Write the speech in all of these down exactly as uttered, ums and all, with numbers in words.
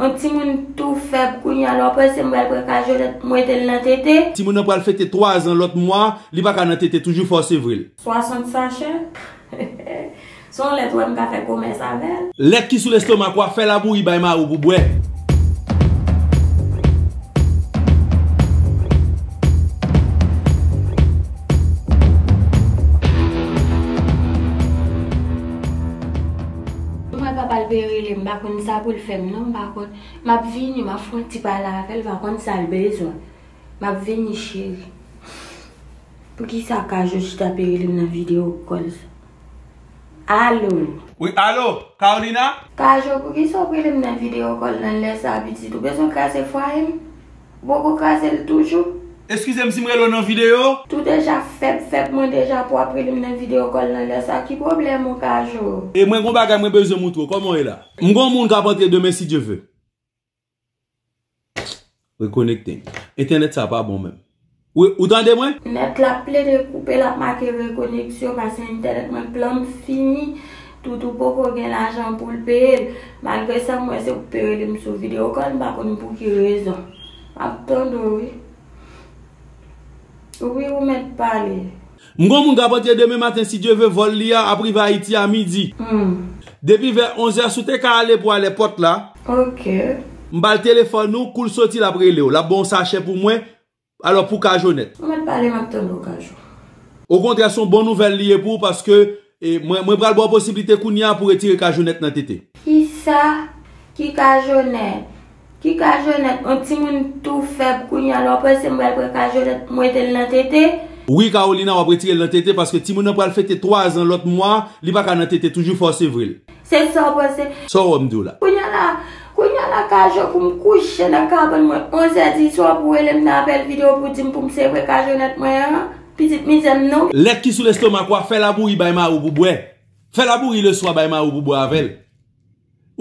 Yon timoun tou fèb kounye a la, w panse m pral pran Kajolèt m mete l nan tete? Timoun nan pral fete twa zan lòt mwa, li pa ka nan tete toujou, fòse vre l. Swasant sachè? Se yon lèt ou wè m ka fè komès avè l. Lèt ki sou lestomak ou a, fè labouyi bay mari w pou bwè. Mwen papa l pe rele m, m pa konn sa pou l fè m non, m pa konn. M ap vini, m ap fè yon ti pale avè l, m pa konn sa l bezwen. M ap vini, cheri. Poukisa Kajo chita pe rele m nan videyo kòl sa? Alo? Wi, alo, Carolina? Kajo, poukisa w ap rele m nan videyo kòl nan lè sa, pitit? Ou bezwen kraze fwaye m? Ou poko kraze l toujou? Eskize m si m rele w nan videyo. Tou deja fèb, fèb mwen deja pou w ap rele m nan videyo kòl nan lè sa. Ki pwoblèm ou, Kajo? E mwen gon bagay mwen bezwen moutre w. Kòman w ye la? M gon moun k ap antre demen, si Dye ve. Rekonekte. Entènèt sa pa bon menm. Wi, ou tande mwen? Nèt la plede koupe, l ap make rekoneksyon, paske entènèt mwen plan fini. Toutou poko gen lajan pou l peye l. Malgre sa, m wè se ou k pe rele m sou videyo kòl, m pa konn pou ki rezon. M ap tande w, wi. Wi, ou mèt pale. M gon moun k ap antre demen maten, si Dye ve, vòl li a ap rive Ayiti a midi. Hmm. Depi vè onz è, si w te ka ale pou al èpòt la, Ok. M ba l telefòn ou, kou l soti, l ap rele w. L ap ba w yon sachè pou mwen, alò pou Kajonèt. Ou mèt pale, m ap tande w, Kajo. Okontrè, se yon bon nouvèl li ye pou ou, paske, e, mwen, mwen pral ba w posiblite kounye a pou retire Kajonèt nan tete. Kisa? Ki Kajonèt? Ki Kajonèt? Yon timoun tou fèb kounye a la, w panse m pral pran Kajonèt m mete l nan tete? Wi, Carolina, w ap retire l nan tete, paske timoun nan pral fete twa zan lòt mwa, li pa ka nan tete toujou, fòse vre l. Se sa w panse? Sa w wè m di w la? Kounye a la, kounye a la, Kajo, pou m kouche nan kabann mwen, onz è di swa, pou w rele m nan apèl videyo pou w di m pou m sevre Kajonèt mwen an, pitit mizè m non. Lèt ki sou lestomak ou a, fè labouyi bay mari w pou bwè. Fè labouyi leswa bay mari w pou bwè avè l.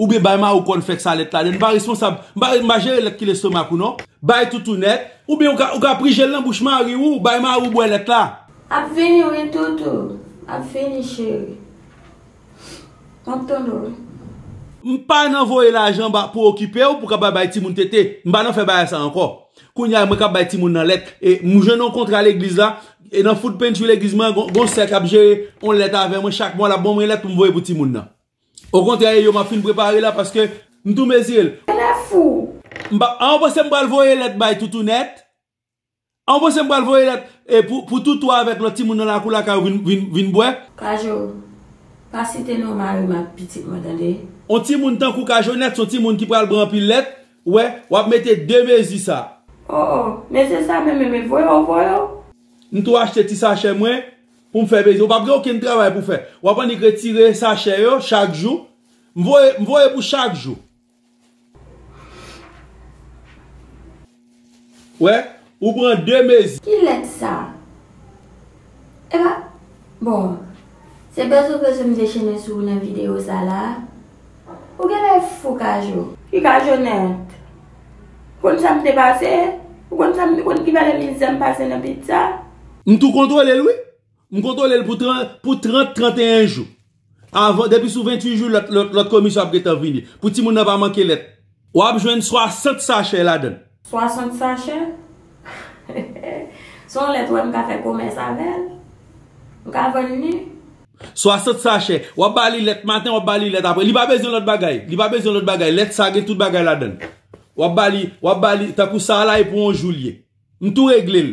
Oubyen bay mari w kòn fèk sa lèt la. M pa responsab, m pa, m pa jere lèt ki lestomak ou non. Bay toutounèt, oubyen ou ka, ou ka prije l nan bouch mari w, bay mari w bwè lèt la. Ap vini wi toutou. Ap vini cheri. M ap tande w wi. M pa nan voye lajan ba, pou okipe w, pou kapab bay timoun tete. M pa nan fè bagay sa ankò. Kounye a, mwen k ap bay timoun nan lèt. E m jwenn yon kontra legliz la. E nan food pantry legliz mwen, gon, gon sè k ap jere yon lèt avè mwen. Chak mwa, l ap ban mwen lèt pou m voye pou timoun nan. Okontrè, e yo m ap fin prepare la paske m tou mezire l. Genlè fou. M pa, a, ou panse m pral voye lèt bay toutounèt? A, ou panse m pral voye lèt, e, pou, pou toutou avèk lòt timoun nan lakou lakay ou vin, vin, vin bwè? Kajo, pa site non mari m ak pitit mwen, tande? On timoun tankou Kajonèt, se on timoun ki pral bwè anpil lèt, wè, w ap mete de mezi sa. Oh, oh, mezi sa menm, men voye w, voye w. M tou achte ti sachè mwen pou m fè mezi. Ou p ap gen okenn travay pou fè. W ap annik retire sachè yo chak jou. M voye, m voye pou chak jou. Wè, ou pran de mezi. Ki lèt sa? Epa, bon, se bezwen bezwen m dechennen sou ou nan videyo sa la. Ou genlè fou, Kajo. Ki Kajonèt? Ou konn sa m te pase? Ou konn sa m, ou konn ki valè mizè m pase nan pit sa? M tou kontwole l, wi. M kontwole l pou trant, pou trant, tranteyen jou. Avan, depi sou venntuit jou, lòt, lòt, lòt komisyon ap gentan vini. Pou timoun nan pa manke lèt. W ap jwenn swasant sachè ladan l. Swasant sachè? Se yon lèt ou wè m ka fè komès avè l. M ka vann li. Swasant sachè. W ap ba li lèt maten, w ap ba li lèt apre. Li pa bezwen lòt bagay. Li pa bezwen lòt bagay. Lèt sa gen tout bagay ladan l. W ap ba li, w ap ba li, tankou sa la, e pou yon jou l ye. M tou regle l.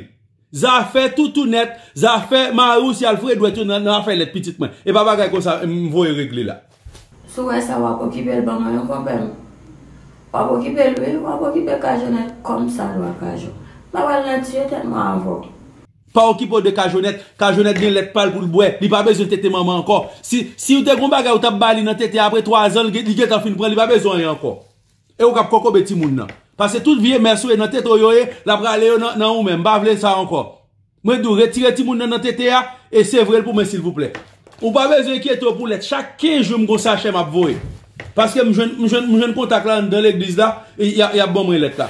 Zafè toutounèt, zafè mari w, si Alfredo èt yo nan, nan afè lèt pitit mwen. E pa bagay konsa m voye regle la. Si w wè sa, w ap okipe l ban mwen, wi, konpè m. W ap okipe l, wi, w ap okipe Kajonèt kòm sa dwa, Kajo. M pa pral nan tiye tèt mwen avè w. Pa okipe w de Kajonèt. Kajonèt gen lèt pa l pou l bwè. Li pa bezwen tete manman ankò. Si, si w te gon bagay ou t ap ba li nan tete apre twa zan, li gen, li gentan fin pran, li pa bezwen anyen ankò. E ou k ap kokobe timoun nan. Paske tout vye mès ou ye nan tete w yo ye, l ap rale yo nan, nan ou menm. M pa vle sa ankò. Mwen di w, retire timoun nan nan tete a, e sevre l pou mwen, silvouplè. Ou pa bezwen enkyete w pou lèt. Chak kenz jou, m gon sachè m ap voye. Paske m jwenn, m jwenn, m jwenn kontak la anndan legliz la, e y a, y ap ban mwen lèt la.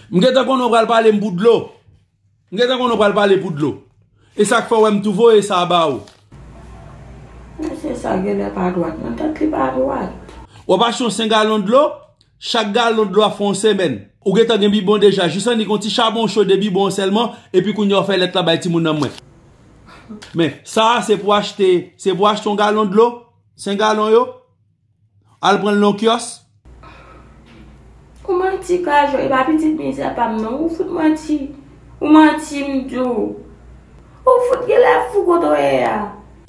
M gentan konnen w pral pale m pou dlo. M gentan konnen w pral pale pou dlo. E sa k fè w wè m tou voye sa ba ou. Mesye sa genlè pa dwat, nan tèt li pa dwat. W ap achte yon senk galon dlo, Chak galon dlo ap fè yon semèn. Ou gentan gen bibwon deja, jis annik yon ti chabon cho de bibwon sèlman, epi kounye a w fè lèt la bay timoun nan mwen. Men, sa a se pou achte, se pou achte yon galon dlo, senk galon yo, al pran l nan yon kyòs. Ou manti, Kajo, e pa pitit mizè pa m non, ou fout manti. Ou manti, m di w. Ou fout gen lè fou kote w ye a.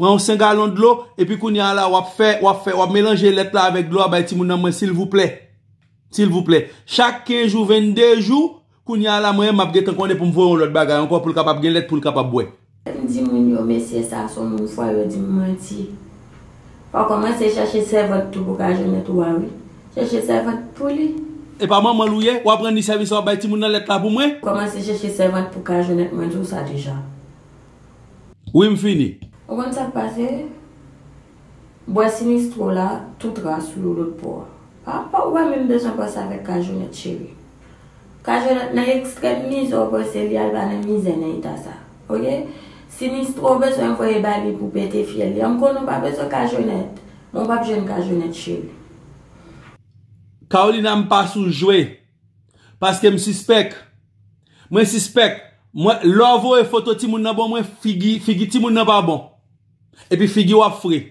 Pran yon senk galon dlo, epi kounye a la, w ap fè, w ap fè, w ap melanje lèt la avèk dlo a bay timoun nan mwen, silvouplè. Silvouplè. Chak kenz jou, vennde jou, kounye a la, mwen, m ap gentan konnen pou m voye yon lòt bagay ankò pou l kapab gen lèt, pou l kapab bwè. M di moun yo, mesye sa se yon moun fwa, yo di m manti. Fò w kòmanse chèche sèvant tou pou Kajonèt ou a wi. Chèche sèvant pou li. E pa manman l ou ye, w ap rann li sèvis la, w ap bay timoun nan lèt la pou mwen. Kòmanse chèche sèvant pou Kajonèt, mwen di w sa deja. Wi, m fini. Ou konn sa k pase? Bwè Sinistro la, tou tras ou yo lòt bò a. Pa, pa, ou pa menm bezwen panse avèk Kajonèt, cheri. Kajonèt nan ekstrèm mizè, ou panse li al pa nan mizè nan eta sa. Oke? Sinistro bezwen voye ba li pou pete fyèl li. M konnen ou pa bezwen Kajonèt, men ou p ap jwenn Kajonèt, cheri. Carolina, m pa sou jwe. Paske m sispèk. Mwen sispèk. Mwen, lè w voye foto timoun nan ban mwen, figi, figi timoun nan pa bon. Epi figi w ap fre.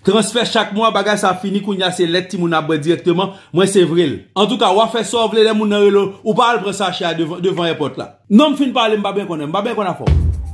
Transfè chak mwa, bagay sa fini, kounye a se lèt timoun ap bwè dirèkteman, mwen se vre l. Antouka, w ap fè sa w vle, lè moun nan rele w, ou pa al pran sachè a devan, devan èpòt la. Non, m fin pale, m pa byen konnen, m pa byen konn afè w.